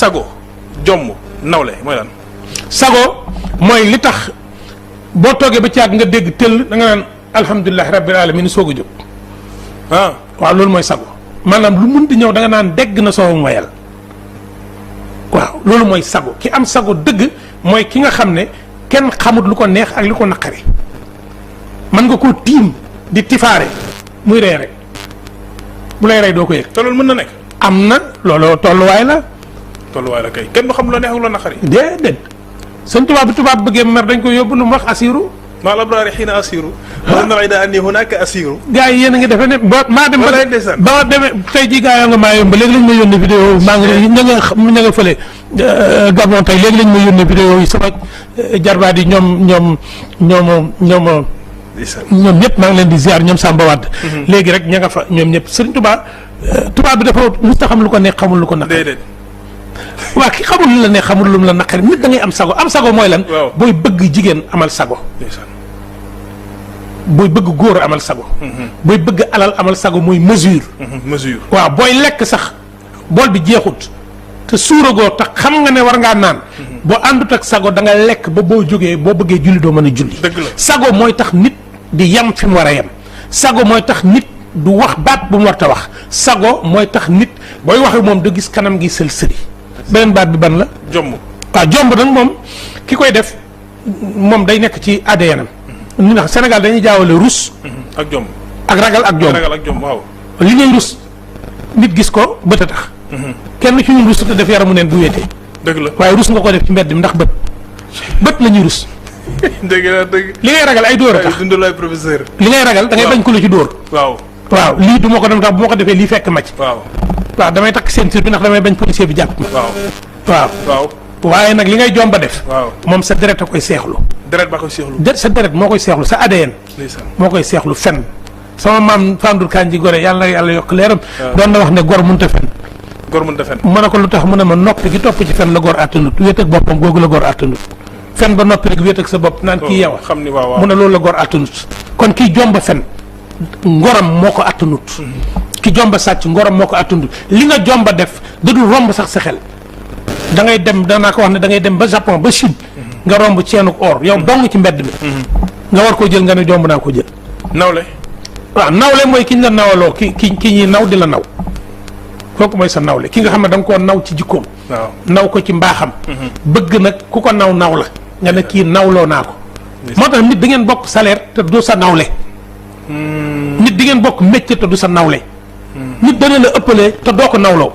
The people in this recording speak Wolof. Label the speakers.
Speaker 1: sago jomm nawle mooy lan.
Speaker 2: sago mooy li tax boo toogee ba caag nga dégg tëll da nga naan alhamdulilah rabbil alamin soog a jóg. waaw loolu mooy sago maanaam lu mun di ñëw da nga naan dégg na soo moyal waaw loolu mooy sago ki am sago dëgg mooy ki nga xam ne kenn xamut lu ko neex ak lu ko naqari mën nga koo tiim di tifaare muy rey rek bu lay rey doo ko yëg.
Speaker 1: te loolu mën na nekk.
Speaker 2: am na looloo tolluwaay la.
Speaker 1: tolluwaay la kay kenn du xam lu neex ak lu naqari.
Speaker 2: déedéet seen tubaab bi tubaab bëggee mer dañ ko yóbbu lu mu wax asiru.
Speaker 1: maa la abraari xiina asiru. wa inna al-ida anni hunaka asiru.
Speaker 2: gars yi yéen a ngi defee ne ba maa dem.
Speaker 1: walaay ndeysaan
Speaker 2: ba demee tey jii gars yoo nga maa yomb léegi lañ ma yónnee vidéo maa ngi ña nga fële Gabon tey léegi lañ ma yónnee vidéo yi sama jarbaat yi ñoom ñëpp maa ngi leen di ziar ñoom Samba Wade. léegi rek ña nga fa ñoom ñëpp sëriñ tubaab bi dafa mosut a xam lu ko neex xamul lu ko naqari.
Speaker 1: déedéet.
Speaker 2: waa ki xamul lu la neex xamul lu mu la naqari nit da ngay am sago mooy lan.
Speaker 1: waaw
Speaker 2: booy bëgg jigéen amal sago. booy bëgg góor amal sago. booy bëgg alal amal sago mooy mesure.
Speaker 1: mesure.
Speaker 2: waaw booy lekk sax bool bi jeexut te suuragoo tax xam nga ne war ngaa naan. boo àndut ak sago da nga lekk ba boo jógee boo bëggee julli doo mën a julli.
Speaker 1: dëgg la
Speaker 2: sago mooy tax nit di yem fi mu war a yem. sago mooy tax nit du wax baat bu mu war ta wax sago mooy tax nit booy waxee moom du gis kanam gi sël sëri. beneen baat bi ban la.
Speaker 1: jomb.
Speaker 2: waaw jomb nag moom ki koy def moom day nekk ci ADN am. ñu ndax Sénégal dañuy jaawale rus.
Speaker 1: ak jomb.
Speaker 2: ak ragal ak jomb
Speaker 1: ragal ak jomb waaw.
Speaker 2: li ngay rus nit gis ko bët a tax. kenn ci ñun rus te def yaramu neen bu wéetee.
Speaker 1: dëgg la
Speaker 2: waaye rus nga ko def ci mbedd mi ndax bët la ñuy rus.
Speaker 1: dëgg la dëgg.
Speaker 2: li ngay ragal ay dóor a tax
Speaker 1: ay dundalaay professeur.
Speaker 2: li ngay ragal da ngay bañ ko la ci dóor.
Speaker 1: waaw.
Speaker 2: waaw lii du ma ko dem tax bu ma ko defee lii fekk ma ci.
Speaker 1: waaw.
Speaker 2: waaw damay takk ceinture bi ndax damay bañ policier bi jàpp ma.
Speaker 1: waaw.
Speaker 2: waaw.
Speaker 1: waaw.
Speaker 2: waaye nag li ngay jomba def.
Speaker 1: waaw.
Speaker 2: moom sa deret a koy seexlu.
Speaker 1: deret ba koy seexlu.
Speaker 2: sa deret moo koy seexlu sa ADN.
Speaker 1: ndeysaan.
Speaker 2: moo koy seexlu fen sama maam Fandour Kandji Gore yàlla na yàlla yokk leeram. doon na wax ne gor mënut a fen.
Speaker 1: góor mënut a fen.
Speaker 2: mu ne ko lu tax mu ne ma noppi gi topp ci fen la gor àttanut wéet ak boppam googu la gor àttanut fen ba noppi rek wéet ak sa bopp naan kii yow
Speaker 1: xam ni waaw waaw.
Speaker 2: mu ne loolu la gor àttanut kon kii jomba fen ngoram moo ko àttanut ki jomba sàcc ngoram moo ko àttanut li nga jomba def da dul romb sax sa xel da ngay dem danaa ko wax ne da ngay dem ba Japon ba Chine nga romb ceenuk or yow dong ci mbedd mi nga war koo jël nga ne jomb naa ko jël
Speaker 1: nawle.
Speaker 2: waaw nawle mooy ki ñu la nawaloo ki ñuy naw di la naw kooku mooy sa nawle ki nga xam ne da nga koo naw ci jikkoom.
Speaker 1: waaw
Speaker 2: naw ko ci mbaaxam. bëgg nag ku ko naw la nga ne kii nawloo naa ko. moo tax nit da ngeen bokk salaire te du sa nawle. nit di ngeen bokk métier te du sa nawle. nit dana la ëppalee te doo ko nawloo.